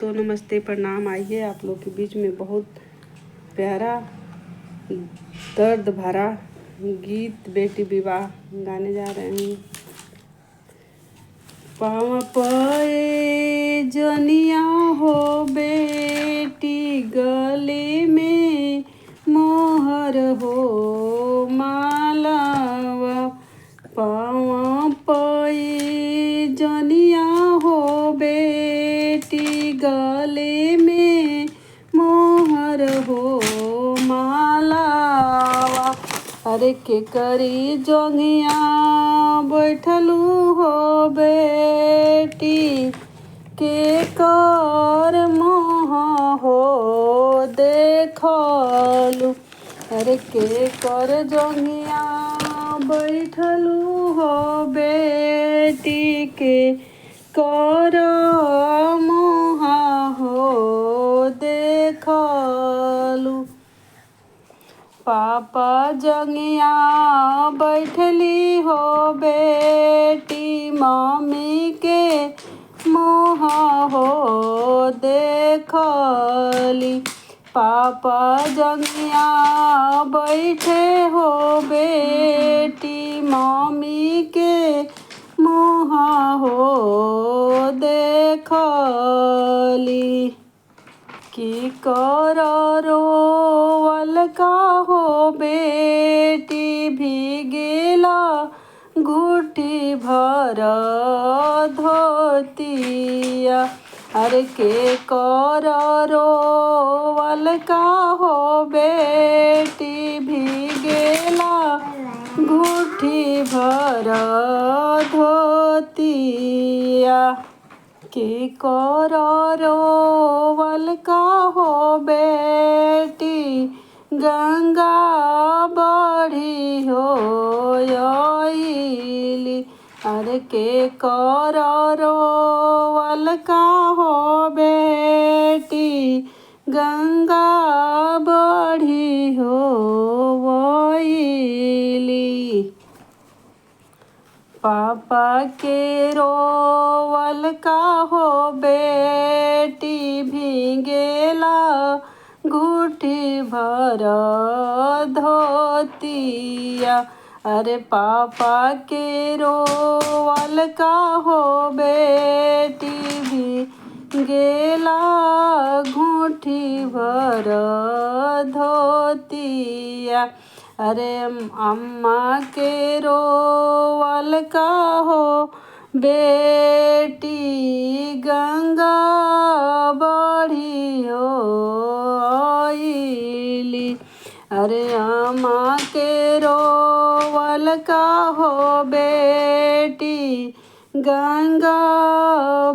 तो नमस्ते, प्रणाम। आइए आप लोग के बीच में बहुत प्यारा दर्द भरा गीत बेटी विवाह गाने जा रहे हैं। पाँव पए जनिया हो बेटी, गले में मोहर हो मालावा। पाँव पए जनिया हो बेटी, गले में मोहर हो मालावा। अरे के करी जोगिया बैठलू हो बेटी, के कर मोह हो देखलू। अरे के कर जोगिया बैठलू हो बेटी, के कर मोह हो देखलू। पापा जंगिया बैठली हो बेटी, मम्मी के मोह हो देखली। पापा जंगिया बैठे हो बेटी, मम्मी के मोह हो देखली। की कर रोवल का हो बेटी, भीगेला घुटी भर धोतिया। अरे के कर रोवल का हो बेटी, भीगेला घुटी भर धोतिया। के कर रोवल का हो बेटी, गंगा बढ़ी हो आइली। अरे के कर रोवल का हो बेटी, गंगा बढ़ी हो आइली। पापा के रोवल का हो बेटी, भीगेला घुटी भर धोतिया। अरे पापा के रोवल का हो बेटी, भीगेला घुटी भर धोतिया। अरे अम्मा के रोवल का हो बेटी, गंगा बढ़ी हो आइली। अरे अम्मा के रोवल का हो बेटी, गंगा